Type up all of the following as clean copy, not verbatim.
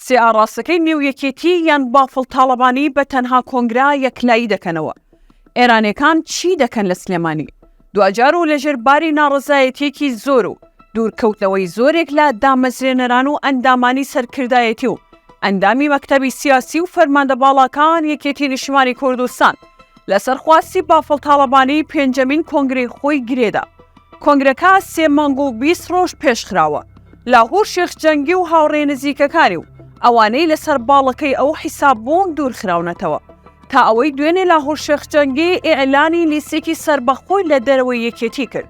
سێ ئاڕاستەکەی نێو یەکێتی یان بافڵ تاڵەبانی بە تەنها کۆنگرە یەکلایی دەکەنەوە؟ ئێرانیەکان چی دەکەن لە سلێمانی؟ دواجار و لەژێر باری ناڕەزایەتیەکی زۆر و دوورکەوتنەوەی زۆرێک لە دامەزرێنەران و ئەندامانی سەرکردایەتی و ئەندامی مەکتەبی سیاسی و فەرماندە باڵاکان یەکێتی نیشتمانی کوردستان لەسەر خواستی بافڵ تاڵەبانی پێنجەمین کۆنگرەی خۆی گرێدا. کۆنگرەکە سێ مانگ و 20 ڕۆژ پێشخراوە. لاهور شێخ جەنگی و هاوڕێ نزیکەکانی و ئەوانەی لەسەر باڵەکەی ئەو حیساب بوون دوورخراونەتەوە. تا ئەوەی دوێنێ لاهور شێخ جەنگی ئیعلانی لیستێکی سەربەخۆی لە دەرەوەی یەکێتی کرد.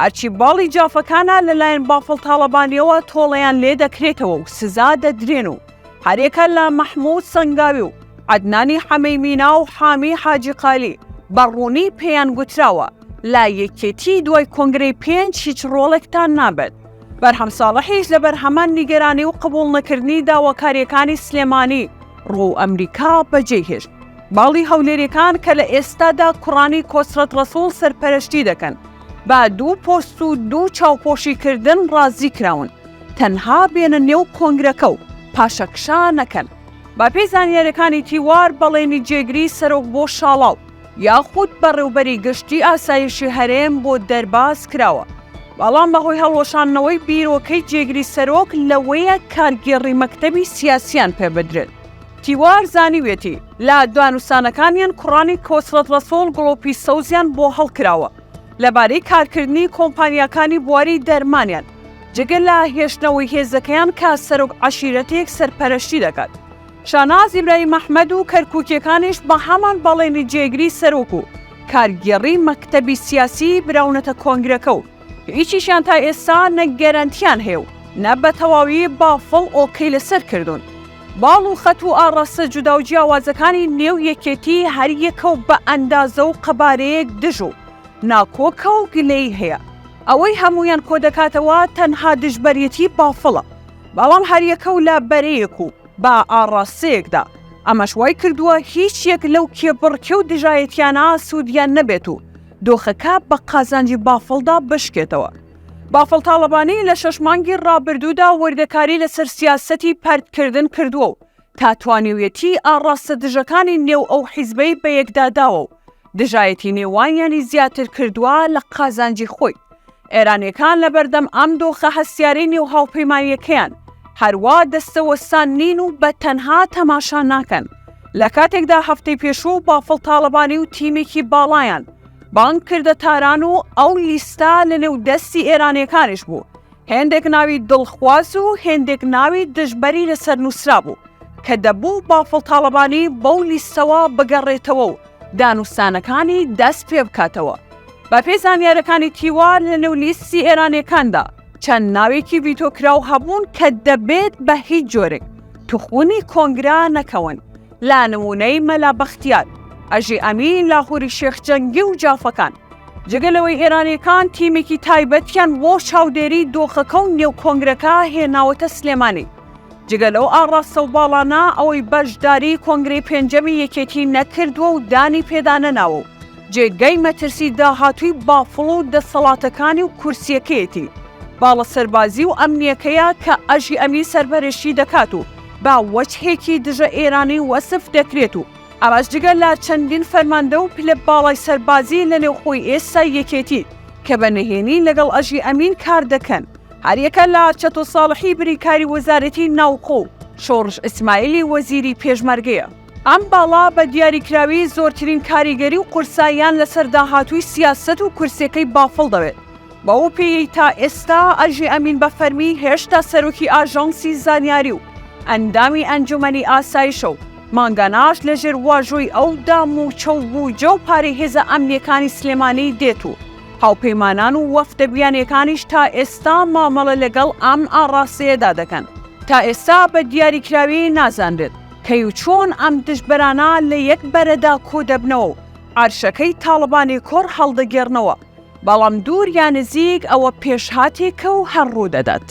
هەرچی باڵی جافەکانە لەلایەن بافڵ تاڵەبانیەوە تۆڵەیان لێ دەکرێتەوە و سزا دەدرێن و هەریەکە لە مەحمود سەنگاوی و عەدنانی حەمەی مینا و حامی حاجی قالی بە ڕوونی پێیان گوتراوە لە یەکێتی دوای کۆنگرەی پێنج هیچ ڕۆڵێکتان نابێت. بەرهەم ساڵحیش لەبەر هەمان نیگەرانی و قبوڵنەکردنی داواکارییەکانی سلێمانی ڕوو ئەمریکا بەجێی هێشت. باڵی هەولێریەکان کە لە ئێستادا کوڕانی کۆسرەت ڕەسوڵ سەرپەرشتی دەکەن بە دوو پۆست و دوو چاوپۆشی کردن ڕازی کراون تەنها بێنە نێو کۆنگرەکە و پاشەکشە نەکەن. بەپێی زانیاریەکانی تیوار بەڵێنی جێگری سەرۆک بۆ شاڵاو یاخود بەڕێوبەری گشتی ئاسایشی هەرێم بۆ دەرباز کراوە، بەڵام بەهۆی هەڵوەشاندنەوەی بیرۆکەی جێگری سەرۆک لەوەیە کارگێڕی مەکتەبی سیاسیان پێبدرێت. تیوار زانیویەتی، لە دانوستانەکانیان کوڕانی کۆسرەت ڕەسوڵ گڵۆپی سەوزیان بۆ هەڵکراوە لەبارەی کارکردنی کۆمپانیاکانی بواری دەرمانیان، جگە لە هێشتنەوەی هێزەکەیان کە سەرۆک عەشیرەتێک سەرپەرشتی دەکات. شاناز ئیبراهیم ئەحمەد و کەرکوکیەکانیش بە هەمان بەڵێنی جێگری سەرۆک و کارگێڕی مەکتەبی سیاسی براونەتە کۆنگرەکە و هیچیشیان تا ئێستا نە گەرەنتیان هەیە و نە بە تەواوی بافڵ ئۆکەی لەسەر کردوون. باڵ و خەت و ئاڕاستە جودا و جیاوازەکانی نێو یەکێتی هەر یەکە و بە ئەندازە و قەبارەیەک دژ و ناکۆکە و گلەیی هەیە. ئەوەی هەموویان کۆدەکاتەوە تەنها دژبەرێتی بافڵە. بەڵام هەریەکە و لە بەرەیەک و بە ئاڕاستەیەکدا، ئەمەش وای کردووە هیچ یەک لەو کێبڕکێ و دژایەتیانە سوودیان نەبێت و دۆخەکە بە قازانجی بافڵدا بشکێتەوە. بافڵ تاڵەبانی لە شەش مانگی ڕابردوودا وردەکاری لەسەر سیاسەتی پەرتکردن کردووە و تا توانیویەتی ئاڕاستە دژەکانی نێو ئەو حیزبەی بەیەکدا داوە و دژایەتی نێوانیانی زیاتر کردووە لە قازانجی خۆی. ئێرانیەکان لەبەردەم ئەم دۆخە هەستیارەی نێو هاوپەیمانیەکەیان هەروا دەستەوەستان نین و بە تەنها تەماشا ناکەن. لە کاتێکدا هەفتەی پێشوو بافڵ تاڵەبانی و تیمێکی باڵایان بانگ کردە تاران و ئەو لیستە لە نێو دەستی ئێرانیەکانیش بوو، هێندێک ناوی دڵخواز و هێندێک ناوی دژبەری لەسەر نووسرابوو کە دەبوو بافڵ تاڵەبانی بەو لیستەوە بگەڕێتەوە و دانوستانەکانی دەست پێبکاتەوە. بەپێی زانیارەکانی تیوار لە نێو لیستی ئێرانیەکاندا چەند ناوێکی ڤیتۆکراو هەبوون کە دەبێت بە هیچ جۆرێک توخونی کۆنگرە نەکەون لە نمونەی مەلا بەختیار، ئەژی ئەمین، لاهوری شێخ جەنگی و جافەکان. جگە لەوەی ئێرانیەکان تیمێکی تایبەتیان بۆ چاودێری دۆخەکە و نێو کۆنگرەکە هێناوەتە سلێمانی. جگە لەو ئاڕاستە و باڵانە ئەوەی بەشداری کۆنگرەی پێنجەمی یەکێتی نەکردووە و دانی پێدا نەناوە و جێگەی مەترسی داهاتووی بافڵ و دەسەڵاتەکانی و کورسییەکەیەتی باڵە سەربازی و ئەمنییەکەیە کە ئەژی ئەمین سەرپەرشتی دەکات و بە وەجهێکی دژە ئێرانی وەسف دەکرێت و ئەمەش جگە لە چەندین فەرماندە و پلە باڵای سەربازی لە نێوخۆی ئێستای یەکێتی کە بە نهێنی لەگەڵ ئەژی ئەمین کار دەکەن. هەریەکە لە چەتۆ ساڵحی بریکاری وەزارەتی ناوخۆ و شۆڕش ئیسماعیلی وەزیری پێشمەرگەیە. ئەم باڵە بە دیاریکراوی زۆرترین کاریگەری و قورساییان لەسەر داهاتووی سیاسەت و کورسیەکەی بافڵ دەبێت، بەو پێیەی تا ئێستا ئەژی ئەمین بە فەرمی هێشتا سەرۆکی ئاژانسی زانیاری و ئەندامی ئەنجومەنی ئاسایشە و مانگانەش لەژێر واژۆی ئەودا مووچە و بوجە و پارەی هێزە ئەمنیەکانی سلێمانی دێت و هاوپەیمانان و وەفدە بیانیەکانیش تا ئێستا مامەڵە لەگەڵ ئەم ئاڕاستەیەدا دەکەن. تا ئێستا بە دیاریکراوی نازانرێت کەی و چۆن ئەم دژبەرانە لە یەک بەرەدا کۆدەبنەوە و عەرشەکەی تاڵەبانی کوڕ هەڵدەگێڕنەوە، بەڵام دوور یا نزیک ئەوە پێشهاتێکە و هەر ڕوودەدات.